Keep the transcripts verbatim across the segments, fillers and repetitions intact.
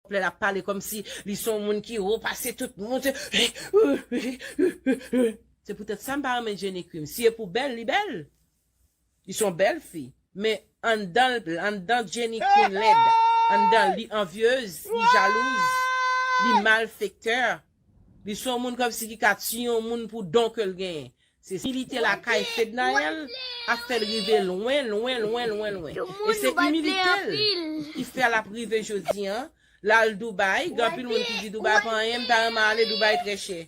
Flè l ap pale kòmsi li se yon moun ki wo pase tout moun. Se poutèt sa m pa renmen Jenny Queen. Si e pou bèl, li bèl. Li se yon bèl fi. Men anndan, anndan Jenny Queen lèd. Anndan li anvyez, li jalouz, li malfektè. Li se yon moun kòmsi ki ka tiye yon moun pou don ke l genyen. Se imilite lakay Fednaelle ap fè l rive lwen, lwen, lwen, lwen, lwen. E se imilite l ki fè l ap rive jodi an. L al Dubai, gen anpil moun ki di Dubai pa anyen, m ta renmen ale, Dubai trè chè.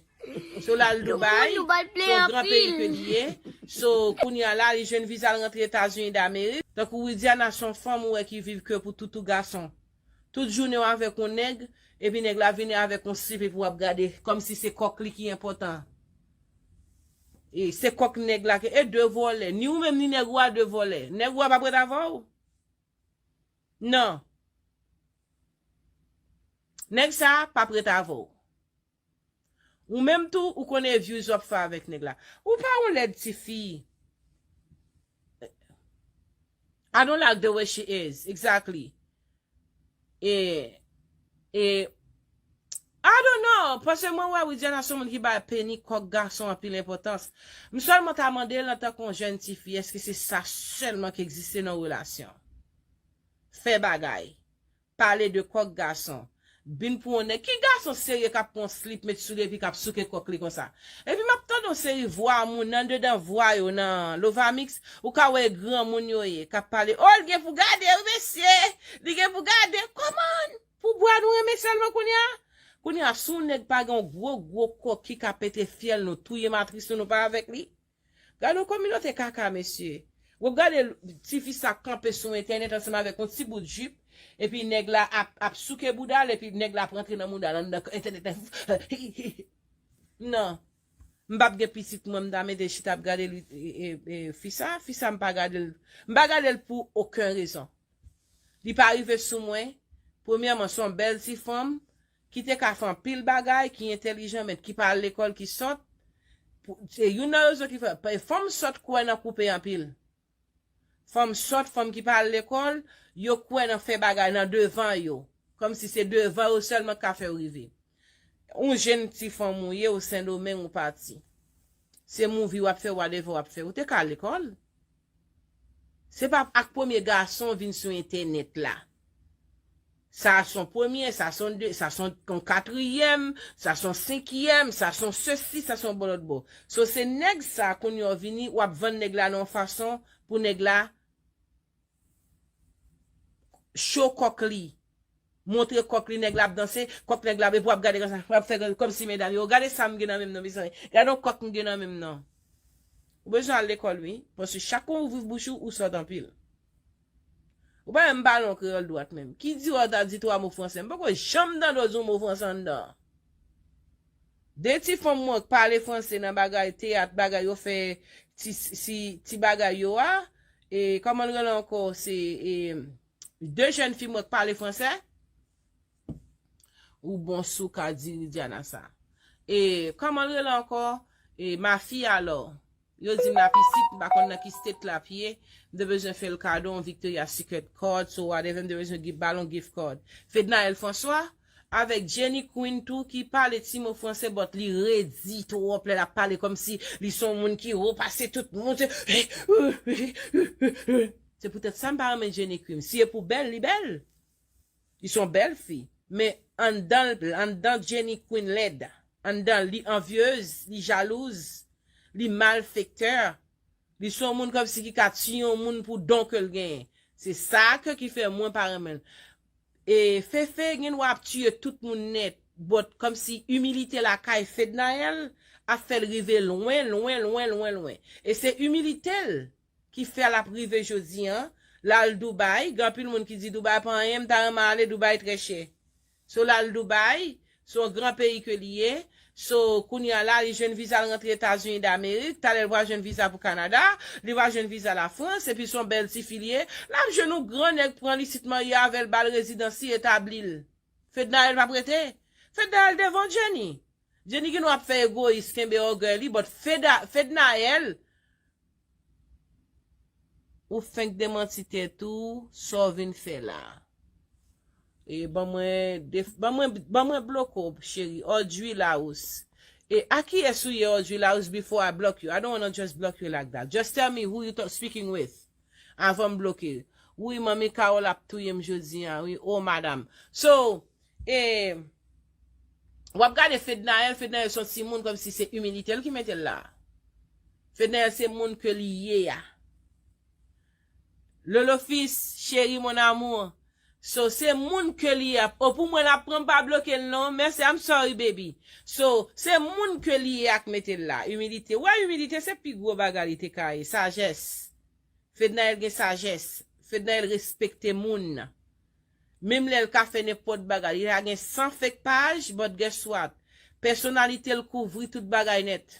So l al Dubai, se yon gran peyi ke li ye. So kounye a la, li jwenn viza l rantre Etazini Damerik. Tankou Widiana se yon fanm ou wè ki viv ke pou toutou gason. Tout jounen w avèk yon nèg, epi nèg la vini avèk yon slip epi w ap gade, kòmsi se kòk li ki enpòtan. E se kòk nèg la ke, e de vòlè. Ni ou menm ni nèg ou a de vòlè. Nèg ou a p ap ret avè w? Non. Nèg sa a p ap ret avè w. Ou menm tou, ou konnen views w ap fè avèk nèg la. Ou pa yon lèd tifi. I don't like the way she is. Exactly. E, e, I don't know. Paske mwen wè Widiana se yon moun ki bay peni kòk gason anpil enpòtans. M sèlman ta mande l antanke yon jèn tifi, èske se sa sèlman ki egziste nan relasyon? Fè bagay. Pale de kòk gason. Bin pou yon nèg. Ki gason serye k ap pran yon slip met sou li epi k ap souke kòk li konsa? Epi m ap tande yon seri vwa moun anndedan vwa yo nan Lovamix, ou ka wè e granmoun yo ye, k ap pale. O, l gen pou gade wi mesye! Li gen pou gade! Kòman? Pou bwa nou renmen sèlman kounye a? Kounye a, si yon nèg pa gen yon gwo, gwo kòk ki ka pete fyèl nou, touye matris nou, nou pa avèk li? Gade yon kominote kaka, mesye. W ap gade l, tifi sa kanpe sou entènèt ansanm avèk yon ti bout jip, epi nèg la ap, ap souke bouda l, epi nèg la ap rantre nan mouda l anndan entènèt la. Non. M p ap gen pitit mwen, m ta mete chita ap gade li, e, e, e, fi sa, fi sa m pa gade l. M pa gade l pou okenn rezon. Li pa rive sou mwen. Premyèman, se yon bèl ti fanm ki te ka fè anpil bagay, ki entèlijan, men ki pa al lekòl, ki sòt. Pou, se youn nan rezon ki fè, pa, fanm sòt kwè nan koupe anpil. Fanm sòt, fanm ki pa al lekòl, yo kwè nan fè bagay nan devan yo. Kòmsi se devan yo sèlman k ka fè yo rive. Yon jèn ti fanm ou ye, ou Sendomeng, ou pati. Se movie w ap fè, whatever w ap fè. Ou te ka al lekòl. Se pa ak premye gason w vin sou entènèt la. Sa se yon premye, sa se yon de, sa se yon katriyèm, sa se yon senkyèm, sa se yon sesi, sa se yon bò lòt bò. So se nèg sa kounye a w vini, w ap vann nèg la nan yon fason pou nèg la cho kòk li. Montre kòk li, nèg la ap danse, kòk nèg la, epi w ap gade konsa, w ap fè kòmsi medam yo, gade sa m gen nan men m nan, mezanmi. Gade yon kòk m gen nan men m nan. Ou bezwen al lekòl, wi. Paske chak kou w ouvri bouch ou, ou sòt anpil. Ou pa menm pale yon kreyòl dwat menm. Ki di w ta di twa mo franse? M poko janm tande w di yon mo franse anndan. De ti fanm mwen k pale franse nan bagay teyat, bagay yo fè ti, si, ti bagay yo a. E kòman l rele ankò? Se, e, de jèn fi mwen k pale franse. Ou bon si w ka di Widiana sa. E kòman l rele ankò? E, ma fille alors. Yo di m l ap isit, m pa konn nan ki state l ap ye. M te bezwen fè l kado yon Victoria's Secret card, so whatever, m te bezwen gi-, ba l yon gift card. Fednaelle François, avèk Jenny Queen tou, ki pale ti mo franse, but li redi twòp lè l ap pale kòmsi li se yon moun ki wo pase tout moun. Se, se poutèt sa m pa renmen Jenny Queen. Si e pou bèl, li bèl. Li se yon bèl fi. Men anndan, anndan Jenny Queen lèd. Anndan li anvyez, li jalouz, li malfektè. Li se yon moun kòmsi ki ka tiye yon moun pou don ke l genyen. Se sa ke ki fè mwen pa renmen l. E Fefe gen dwa ap tiye tout moun nèt, but kòmsi imilite lakay Fednaelle ap fè l rive lwen, lwen, lwen, lwen, lwen. E se imilite l ki fè l ap rive jodi an. L al Dubai, gen anpil moun ki di Dubai pa anyen, m ta renmen ale, Dubai trè chè. So l al Dubai, se yon gran peyi ke li ye. So kounye a la, li jwenn viza l rantre Etazini Damerik, talè l pral jwenn viza pou Kanada, li pral jwenn viza Lafrans, epi se yon bèl tifi li ye. L ap jwenn yon gran nèg pran l isit, marye avè l, ba l rezidans li, etabli l. Fednaelle p ap rete. Fednaelle devan Jenny. Jenny gen dwa ap fè egoyis, kenbe ògèy li, but Feda-, Fednaelle, ou fenk demanti tèt ou, sa w vin fè la. E ban mwen, def- ban mwen, ban mwen bloke w, cheri. Audrey Larousse. E a kiyès ou ye, Audrey Larousse, before I block you? I don't wanna just block you like that. Just tell me who you talk, speaking with. Avan m bloke. Wi, manmi Carol ap touye m jodi a, wi. Oh, madam. So, e, w ap gade Fednaelle, Fednaelle se yon timoun kòmsi se imilite l ki mete l la. Fednaelle se moun ke li ye a. Lolo Fils, chéri, mon amour. So, se moun ke li ye a. O, pou mwen, l ap pran m pa bloke l non. Mèsi, I'm sorry, baby. So, se moun ke li ye a k mete l la. Imilite. Wè, imilite, se pi gwo bagay li te ka ye. Sajès. Fednaelle gen sajès. Fednaelle respekte moun. Menm lè l ka fè nenpòt bagay. Li ka gen san fake paj, but guess what? Pèsonalite l kouvri tout bagay nèt.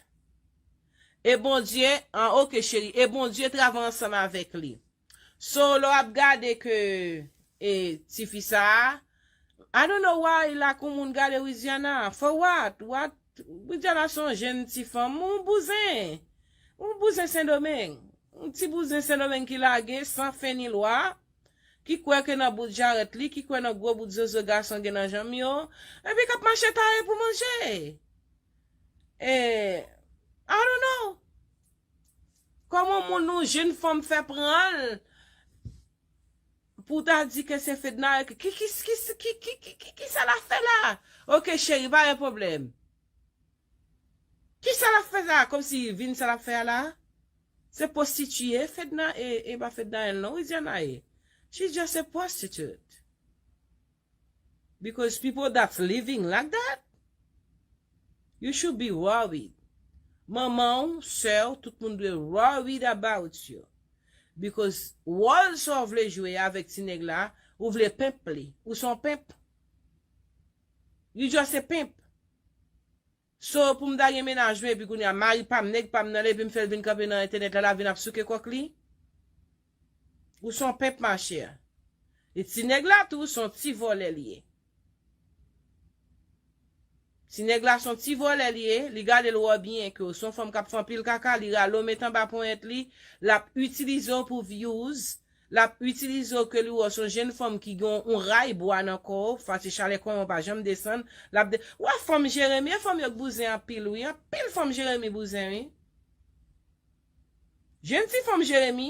E Bondye, an, oke, cheri, e Bondye travay ansanm avèk li. So, lè w ap gade ke, e, tifi sa a, I don't know why la kou moun gade Widiana. For what? What? Widiana se yon jenn ti fanm, yon bouzen. Yon bouzen Sendomeng. Yon ti bouzen Sendomeng ki lage, san fen ni lwa, ki kwè ke nan bout jarèt li, ki kwè nan gwo bout zozo gason gen nan janm yo, epi k ap mache taye pou manje. E, I don't know. Kòman moun, yon jenn fanm fè pran l pou w ta di ke se Fednaelle ki, ki, ki, ki, ki, ki, ki, ki, ki sa l ap fè la? Oke, cheri, pa gen pwoblèm. Ki sa l ap fè la? Kòmsi vin sa l ap fè a la? Se pwostitiye, Fedna, e, e pa Fednaelle non, Widiana ye. She's just a prostitute. Because people that's living like that, you should be worried. Manman w, sè w, tout moun dwe worried about you. Because wòl sa w vle jwe avèk ti nèg la, ou vle pimp li. Ou se yon pimp. You just a pimp. So, pou m ta gen mennaj mwen, epi kounye a, mari pa m, nèg pa m nan, epi m fè l vin kanpe nan entènèt la, l ap vin ap souke kòk li? Ou se yon pimp, machè. E ti nèg la tou, se yon ti vòlè li ye. Ti nèg la se yon ti vòlè li ye, li gade l wè byen ke w se yon fanm k ap fè anpil kaka, li rale w met anba ponyèt li, l ap itilize w pou views, l ap itilize w ke li wè w se yon jenn fanm ki gen yon ray bwa nan kò w, fati chalè kò w pa janm desann, l ap de, w wè fanm Jeremi, e fanm yo k bouzen anpil wi, anpil fanm Jeremi bouzen wi. Jenn ti fanm Jeremi,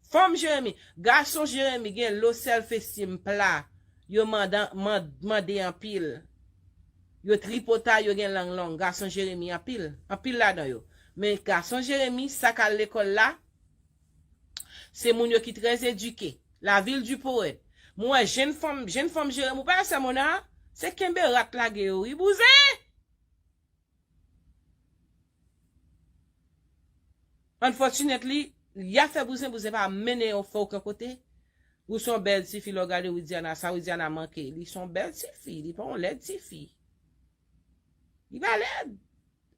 fanm Jeremi, gason Jeremi gen low self esteem pla, yo mande, man- mande anpil. Yo tripotay, yo gen lang long, gason Jeremi anpil, anpil ladan yo. Men gason Jeremi, sa k al lekòl la, se moun yo ki trè edike. La ville du poète. Mwen wè jenn fanm, jenn fanm Jeremi, ou pa wè sè Mona, se kenbe rat lage yo, wi, bouzen! Unfortunately, y a fè bouzen, bouzen pa mennen yo fè okenn kote. Ou se yon bèl tifi, lè w gade Widiana, sa Widiana manke. Li se yon bèl tifi, li pa yon lèd tifi. Li pa lèd.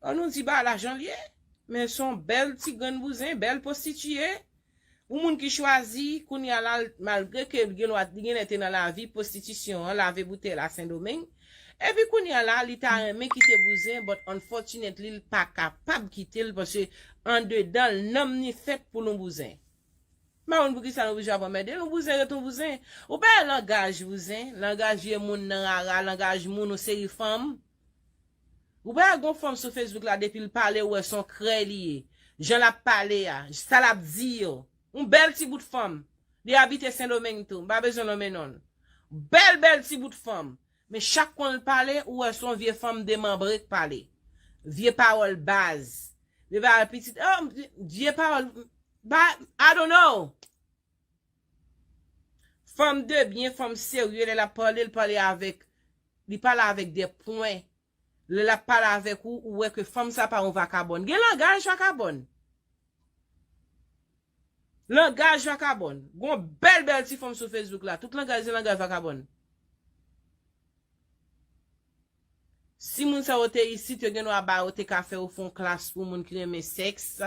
An nou di ba lajan l ye. Men se yon bèl ti grenn bouzen, bèl pwostitiye. Yon moun ki chwazi, kounye a la, malgre ke l gen lwa, li genlè te nan lavi pwostitisyon an, lave boutèy la Sendomeng. Epi kounye a la, li ta renmen kite bouzen, but unfortunately, li pa kapab kite l, paske andedan l, nanm ni fèt pou l yon bouzen. M pa konn poukisa nou oblije ap anmède l, yon bouzen ret yon bouzen. Ou pa wè langaj bouzen, langaj vye moun nan rara, langaj moun yon seri fanm. Ou pa wè gon fanm sou Facebook la depi l pale ou wè se yon krèy li ye. Jan l ap pale a, sa l ap di yo. Yon bèl ti bout fanm. Li abite Sendomeng tou, m pa bezwen nonmen non l. Bèl, bèl ti bout fanm. Men chak kon l pale, ou wè se yon vye fanm demanbre k pale. Vye pawòl baz. Vye pawòl pitit, oh, vye pawòl, ba, I don't know. Fanm de byen, fanm serye, lè l ap pale, l pale avèk, li pale avèk de pwen. Lè l ap pale avèk ou, ou wè ke fanm sa pa yon vakabòn. Gen langaj vakabòn. Langaj vakabòn. Gon bèl bèl ti fanm sou Facebook la. Tout langaj se langaj vakabòn. Si moun sa yo te isit, yo gen dwa ba yo te ka fè yo fè yon klas pou moun ki renmen sèks.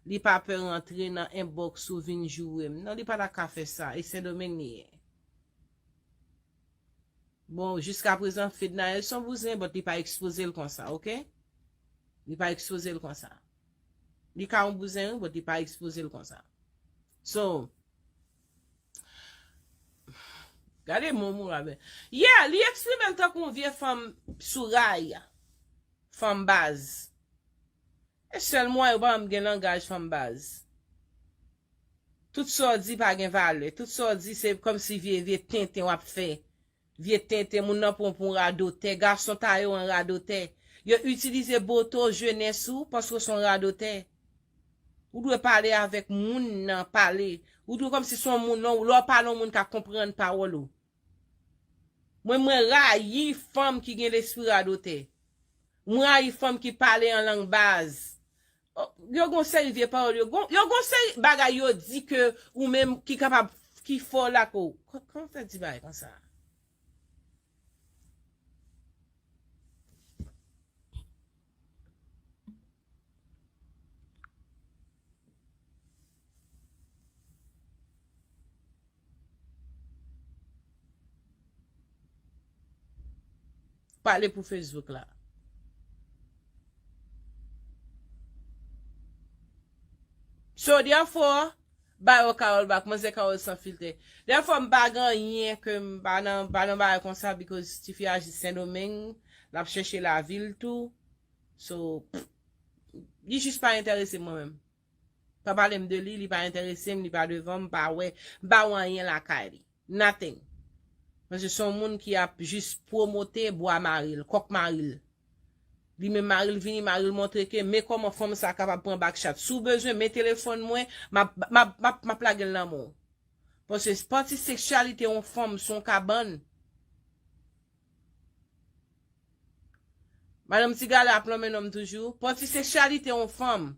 Li pa pè rantre nan inbox ou vin joure m. Non, li pa ta ka fè sa. E Sendomeng li ye. Bon, jiskaprezan, Fednaelle se yon bouzen, but li pa ekspoze l konsa, oke? Li pa ekspoze l konsa. Li ka yon bouzen, wi, but li pa ekspoze l konsa. So, Gade mo mou la men. Yeah, li eksprime l tankou yon vye fanm sou ray. Fanm baz. E sèl mwen yo pa janm gen langaj fanm baz. Tout sa w di pa gen valè. Tout sa w di se kòmsi vye, vye tenten w ap fè. Vye tenten, moun nan pran w pou yon radotè. Gason ta yo an radotè. Yo itilize boto jenès ou paske w se yon radotè. Ou dwe pale avèk moun nan, pale. Ou dwe kòmsi se yon moun, non, lè w pale yon moun ka konprann pawòl ou. Mwen, mwen rayi fanm ki gen lespri radotè. Mwen rayi fanm ki pale an lang baz. Oh, yo gon seri vye pawòl, yo gon, yo gon seri bagay yo di ke ou menm ki kapab, ki fò la ko. Kò-, kòman fè di bagay konsa? Pale pou Facebook la. So, therefore, ba yo Carole bak, manzè Carole san filtè. Therefore, m pa gen anyen ke m pa nan, pa nan bagay konsa, because tifi a jis Sendomeng, l ap chèche lavi l tou. So, pff, li jis pa enterese mwen menm. Pa pale m de li, li pa enterese m, li pa devan m, m pa wè, m pa wè anyen lakay li. Nothing. Paske se yon moun ki ap jis pwomote bwa mari l, kòk mari l. Li menm mari l vini, mari l montre ke men kòman fanm sa kapab pran bak chat. Si w bezwen, men telefòn mwen, m ap, m ap, m ap, m ap lage l nan men w. Paske pati seksyalite yon fanm se yon kabann. Madanm Tigala ap lonmen nonm toujou. Pati seksyalite yon fanm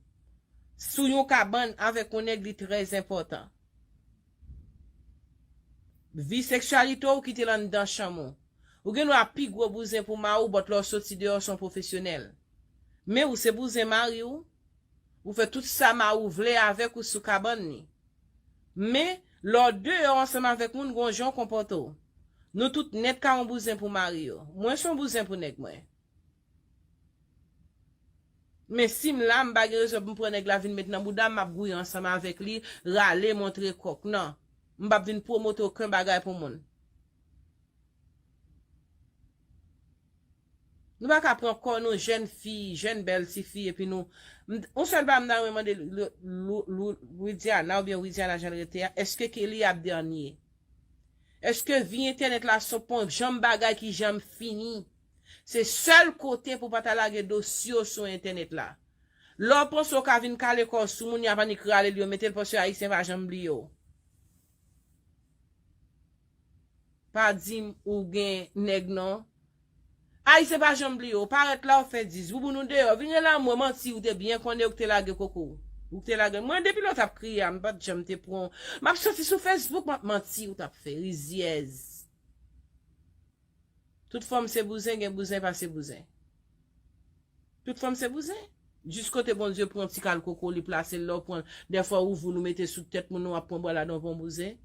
sou yon kabann avèk yon nèg li trè enpòtan. Vi seksyalite w kite l anndan chanm ou. Ou gen dwa pi gwo bouzen pou mari w, but lè w soti deyò se yon pwofesyonèl. Men ou se bouzen mari w. Ou fè tout sa mari w vle avèk ou sou kabann li. Men, lè w deyò ansanm avèk moun, gon jan w konpòte w. Nou tout nèt ka yon bouzen pou mari yo. Mwen se yon bouzen pou nèg mwen. Men si m la, m pa gen rezon pou m pran nèg la vin met nan bouda m, m ap gouye ansanm avèk li, rale, montre kòk. Non. M p ap vin pwomote okenn bagay pou moun. Nou pa ka pran kò nou, jèn fi, jèn bèl tifi, epi nou, m, yon sèl bagay m ta renmen mande Lou-, Lou-, Lou-, Widiana oubyen Widiana jan l rete a, èske Kelly ap dènye? Èske vi entènèt la se pon janm bagay ki janm fini? Se sèl kote pou pa ta lage dosye w sou entènèt la. Lè w panse w ka vin kale kò w sou moun, y ap annik rale l, yo mete l paske Ayisyen pa janm bliye w. Pa di m ou gen nèg non. Ayisyen pa janm bliye w. Parèt la, w fè dis. Bouboun ou deyò. Vin rele mwen manti, ou te byen konnen ou te lage koko. Ou te lage. Mwen, depi lè w t ap kriye a, m pa t janm te pran w. M ap soti sou Facebook, m ap manti, ou t ap fè rizyèz. Tout fanm se bouzen, gen bouzen pa se bouzen. Tout fanm se bouzen. Jis kote Bondye pran ti kal koko li plase l la, ou pran, dèfwa ou voul ou mete sou tèt moun, ou ap pran bwa ladan, ou pran bouzen.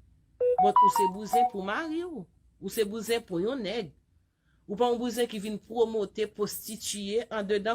But ou se bouzen pou mari w. Ou se bouzen pou yon nèg. Ou pa yon bouzen ki vin pwomote pwostitiye andedan